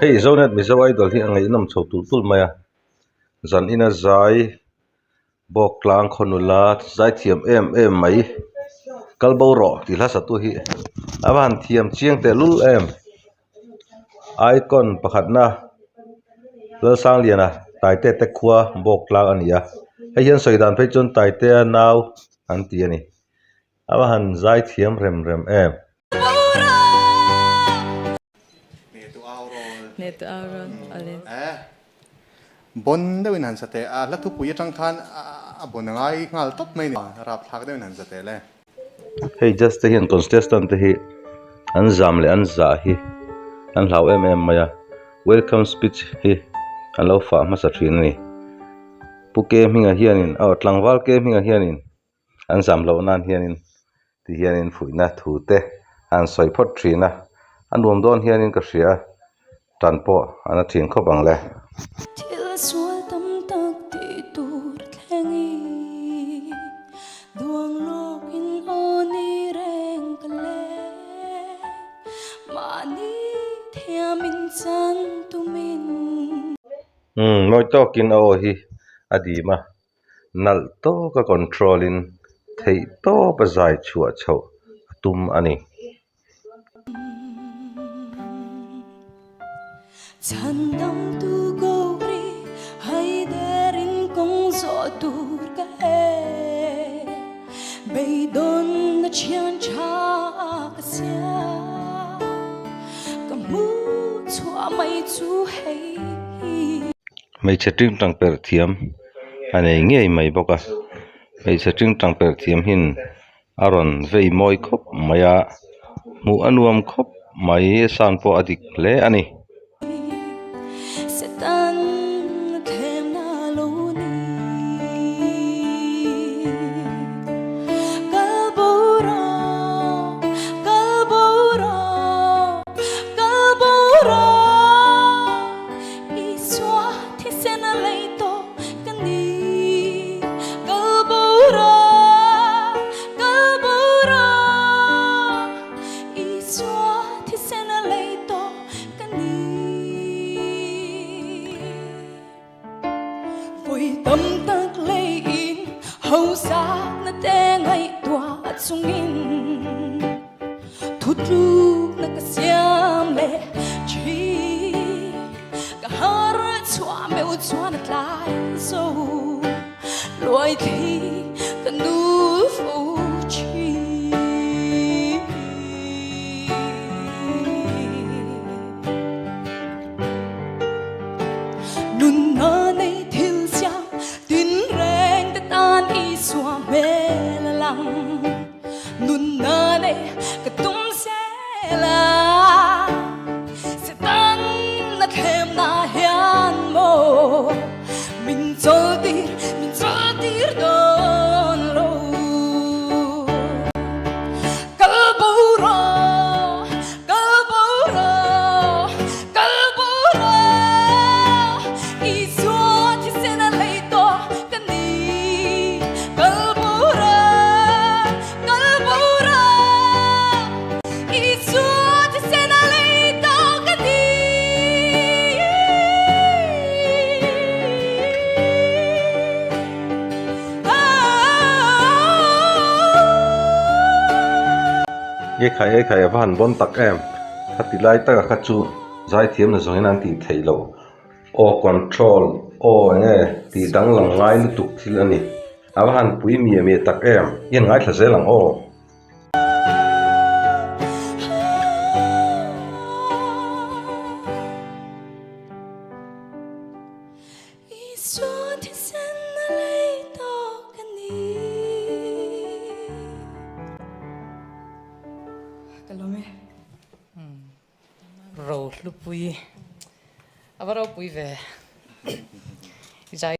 Hei Zonet Mizo Idol hi a ngaihnawm chho tulh tulh mai a, zan ina zai bawk tlang khaw nula zai thiam em em mai kal bo rawh tih hla satu hi a va han thiam chiang teh lul em icon pakhatna Lalsangliana Taite te khua bawk tlang a ni a hei hian sawi dan phei chuan Taitea nau an ti a ni a va han zai thiam rem rem em. Bon deuhin han sa teh a, hla thupui atang khan a bon a ngai nghal tawp mai ni, rapthlak deuhin han sa teh le. Hei judge te hian contestant te hi an zam leh an zah hi an hlau em em mai a, welcome speech hi an lo fah hmasa thin a ni. Pu Ke hmingah hianin aw tlangval Ke hmingah hianin an zam loh nan hianin ti hianin fuihna thu te an sawi phawt thin a, a nuam dawn hianin ka hria a, tan pawh a na thin khawp ang le. Thil sual tam tak tih tur thleng i duang lawkin aw ni reng ka le mahni thiamin chan tumin. Umm mawi tawkin a aw hi a dim a. Nalh tawka control in theih tawp a zai chhuah chhoh a tum a ni. Chhandamtu Gowri haiderin kawng zawh tur ka he beidawnna thian tha ka siam ka hmuh chhuah mai chu hei hi. Hmeichhe tingtang perh thiam a nei ngei mai bawk a hmeichhe tingtang perh thiam hin a rawn vei mawi khawp mai a hmuh a nuam khawp mai sound pawh a dik hle a ni. Isua thisen a lei tawh ka ni. Kal bo rawh, kal bo rawh. Isua thisen a lei tawh ka ni. Vawi tam tak leiin hausak na te ngaihtuah chungin. Thutlukna ka siam leh thin Ka har chhuah meuh chuan a tlai zo Luai thli ka nul fo thin. Nunna nei thil siam tin reng te tan Isua hmel a lang. Nunna nei ka tum zel a, Satan a thlemna hian maw min chawltir, min chawltir dawn lo. Kal bo rawh, kal bo rawh, kal bo rawh, Isua thisen a lei tawh ka ni. Kal bo rawh, kal bo rawh, Isua thisen a lei tawh ka ni. Ekhai ekhai a va han bawn tak em khati lai taka kha chu zaithiam na zawngin an tih theih loh aw control aw enge tih danglam ngai lutuk thil a ni a va han pui miah miah tak em i han ngaithla zel ang aw. Isua thisen a lei tawk a ni. Ka lawm e. Rohlupui a va ropui ve. I zai.